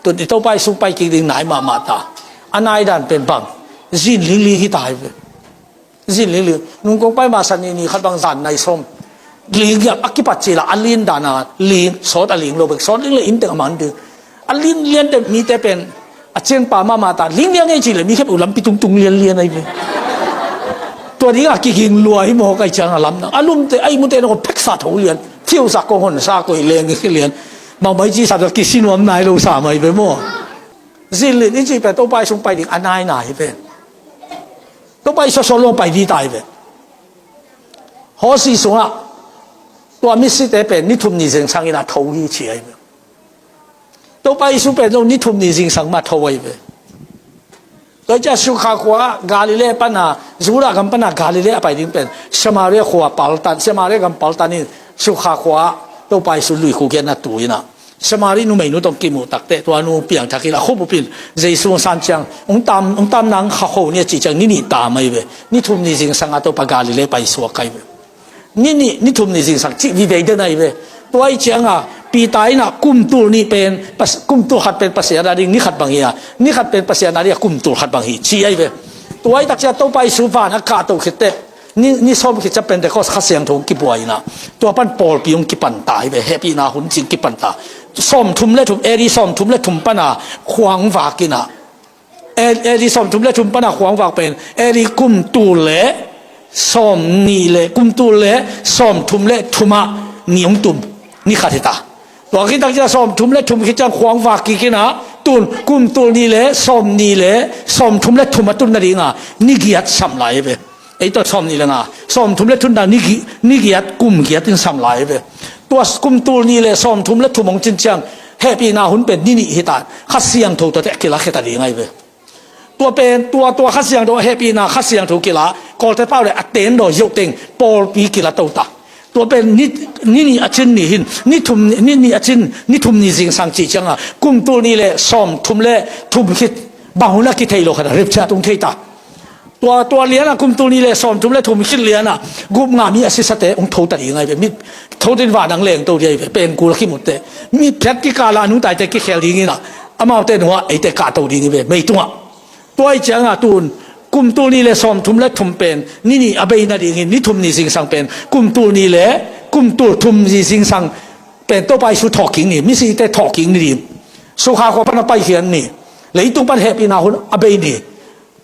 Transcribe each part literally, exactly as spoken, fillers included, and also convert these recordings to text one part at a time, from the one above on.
Tun i Topa i sung pai kik ding nai mahmah ta. A nai dan pen bang? Zin lingling hi ta hi ve. Zin lingling. Nung kong pai masa ni ni khat bang zan nai sawm. Ling giap a kipat cila a lin dana ling, sawt a ling lo bek, sawt ling le inn teng a man ding. A lin lian te mite pen a ciangpa mahmah ta, ling lian ngei ci le mi khep uh lampi tungtung lian lian ahi ve. Tua ding a kiging lua hi maw kai ciang a lam nang. A lum te, a ihmu te na ko phek sa tho lian. Thiu sa kong hon sa ko i leng lian. Bang bai ci sa tua kisi nuam nai lo sa mai ve maw. Zin lin i ci pen Topa i sung pai ding a nai nai hi ve. Topa i sawsawt lo pai di tai ve. Hawsi sungah tua misite pen ni thum ni zingsang ina tho hi ci ahi ve. Topa Jesu pen zong ni thum ni zingsang mah tho ahi ve. Tua ciah Sukha khua ah Galilee pana, Judah gam pana Galilee a pai ding pen Samaria khua paltan, Samaria gam paltan in Sukha khua ah Topa Jesu lui khu giatna tu ina Samari numeinu tawh kimuh takte tua nu piangthak in a khupupin Jesu hong san ciang hong tam, hong tam nang kha kho ni a cih ciang ni nih tam ahi ve. Ni thum ni zingsang a Topa Galilee pai suak ahi ve. Ni nih, ni thum ni zingsang cih vivei den ahi ve. Tua ahi cianga Peter in a kum tul nih pen, kum tul khat pen Pasian a ding ni khat bang hi a, ni khat pen Pasian a ding a kum tul khat bang hi ci ahi ve. Tua ahi takcia Topa Jesu van a kahto khitte ni, ni sawm khit ciang Pentecost Kha Siangtho hong kibuai ina tua pan pawlpi hong kipan ta hi ve, hehpihna hun cing kipan ta. Sawm thum le thum, A D sawm thum le thum pana khuang vak ina, A D sawm thum le thum pana khuang vak pen A D kum tul le sawm nih le, kum tul le sawm thum le thum ah ni hong tum, ni khat hi ta. Tua khit takcia sawm thum le thum khit ciang khuang vak kik ina tun kum tul nih le sawm nih le sawm thum le thum a tun nadinga ni giat sam lai hi ve. Ei tawh sawm nih le nga, sawm thum le thum na ni gi-, ni giat, kum giat in sam lai hi ve. Tua kum tul nih le sawm thum le thum hong cin ciang hehpihna hun pen ni nih hi ta. Kha Siangtho tuate a kila khia ta ding ahi ve. Tua pen, tua, tua Kha Siangtho, hehpihna Kha Siangtho kila, Kawlte pau le a tendaw yohteng pawlpi kila to ta. Tua pen ni, ni nih a cin ni hin, ni thum, ni nih a cin, ni thum ni zingsang cih cianga kum tul nih le sawm thum le thum khit bang hun a kithei lo khat a ripcia tung thei ta. Tua, tua liana kum tul nih le sawm thum le thum khit liana gup nga mi a sisate hong tho ta ding ahi ve. Mi tho din vanang leng to ding ahi ve. Pengkul a kimutte mi phiat kikala nungtaite kikhel ding ina amaute nungah eite kahto ding hi ve. Mei tungah. Tua ahi cianga tun kum tul nih le sawm thum le thum pen ni nih a bei nadingin ni thum ni zingsang pen kum tul nih le kum tul thum ni zingsang pen Topa Jesu thawhkik ni, misite thawhkik ni ding. Sukha khua pan a paikhian ni, leitung pan hehpihna hun a bei ni,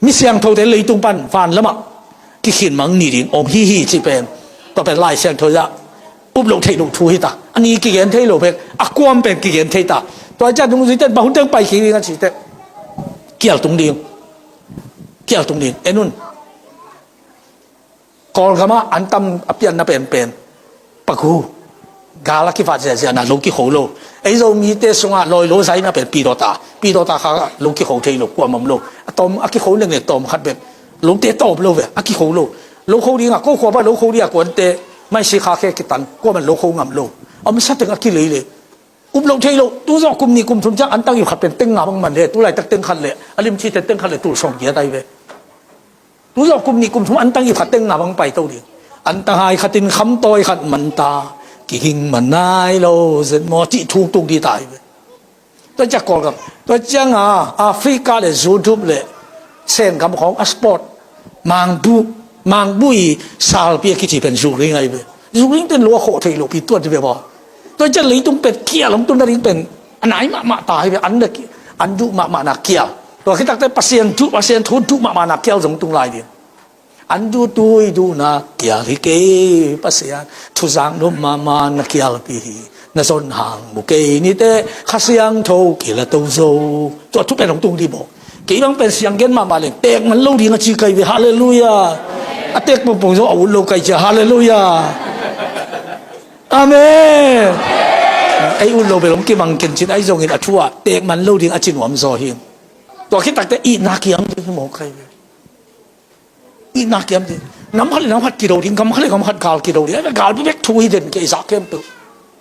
mi siangthote leitung pan van lamah kikhin mang ni ding om hi hi ci pen tua pen Lai Siangtho ah up loh theih loh thu hi ta. A ni kigen thei lo bek, a kuam pen kigen thei ta. Tua ciah dungzuite bang hun teng pai kik ding a cite kial tung ding. Kial tung ding. En un. Kawlgam ah an tam a pianna penpen pagu. Gal a kivat ziahziahna lo kikho lo. Ei Zomite sungah lawi lo zaina pen pidawta. Pidawta kha lo kikho thei lo, kuamah om lo. A tawm a kikho nengneng tawm khat bek. Lote tawm lo ve, a kikho lo. Lo kho dingah ko khuapa lo kho dingah kuante maisi kha khe kitan, kuamah lo kho ngam lo. A omsa teng a kilei le. Up loh thei lo, tu zawh kum nih kum thum ciang an tang ip khat pen teng nga bang man le, tu laitak teng khat le, a limci ten teng khat le tul sawm giat ahi ve. Tu zawh kum nih kum thum an tang ip khat teng nga bang pai to ding. An tanghai khatin khamtawi khat man ta, kihing man nai lo zet maw cih thu tung ding ta ahi ve. Tua ciang Kawlgam, tua cianga Africa le Zuthup le Sengam khawng a sport Mangbu, Mangbu i salpi a kici pen Zukring ahi ve. Zukring ten lo a khawh thei lo pi tuat hi ve maw. Tua ciang leitung pen kial hong tun nading pen a nai mahmah ta hi ve. An le ki-, an duh mahmahna kial. Tua khitakte Pasian thu, Pasian thu duh mahmahna kial zong tung lai ding. An duhtui duhna kial hi kei Pasian, thuzang nuam mahmah na kialpi hi. Na zon hang mu kei nite, Kha Siangtho kila to zo. Tua thu pen hong tung dih bawk. Kei bang pen siang gen mahmah leng teek man lo ding a ci kai ve. Halleluiah. A teek pongpong zo a ut lo kai cia. Halleluiah. Amen. Ei ut lo bel hong kimang kencin ahi zongin a thu ah teek man lo ding a ci nuam zaw hi. Tua khitakte itna kiam ding hi mawk kai ve. Itna kiam ding. Nam khat le nam khat kido ding, gam khat le gam khat gal kido ding. Gal bek thu hi den kei zah khempeuh.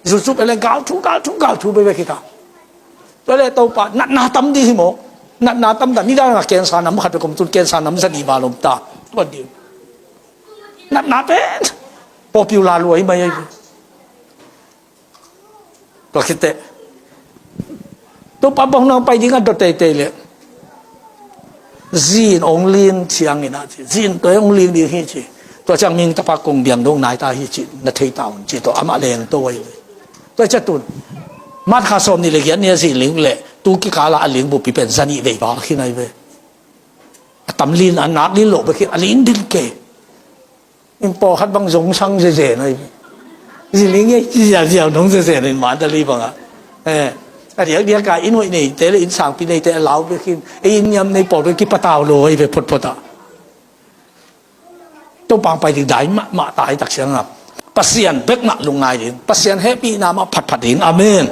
Zuzup ele gal thu, gal thu, gal thu bek bek hi ta. Tua le Topa, natna tam ding hi maw. Natna tam ta, nidang a kensa nam khat bek om tun kensa nam zani val om ta. Tua ding. Natna pen popular lua hi mai ahi. Tua khitte. Topa bang nang pai ding a dot teitei leh, zin ong lin ciangin a ci, zin tua ong lin ding hi ci. Tua ciang mihing tapa kong biang dong nai ta hi ci, na thei ta un ci, tua amah leng to ahi ve. Tua ciang tun March kha sawm nih le giat ni a zin ling leh tu kikal a a ling bupi pen za nih vei val khin ahi ve. A tam lin, a nak lin lo bek hi, a lin ding kei. In pawlkhat bang zong sang zezen ahi. Zin ling ei ci ziauziau nong zezen in Mandalay bangah. Eh, a diakdiak a inn hoih neite le inn sangpi neite a lau bek hi. Ei inn niam nei pawl bek kipatau lo ahi ve photphot ah. Topa pai ding dai mahmah ta hi tak ciangah Pasian bek mah lungngai ding, Pasian hehpihna mah phatphat ding. Amen.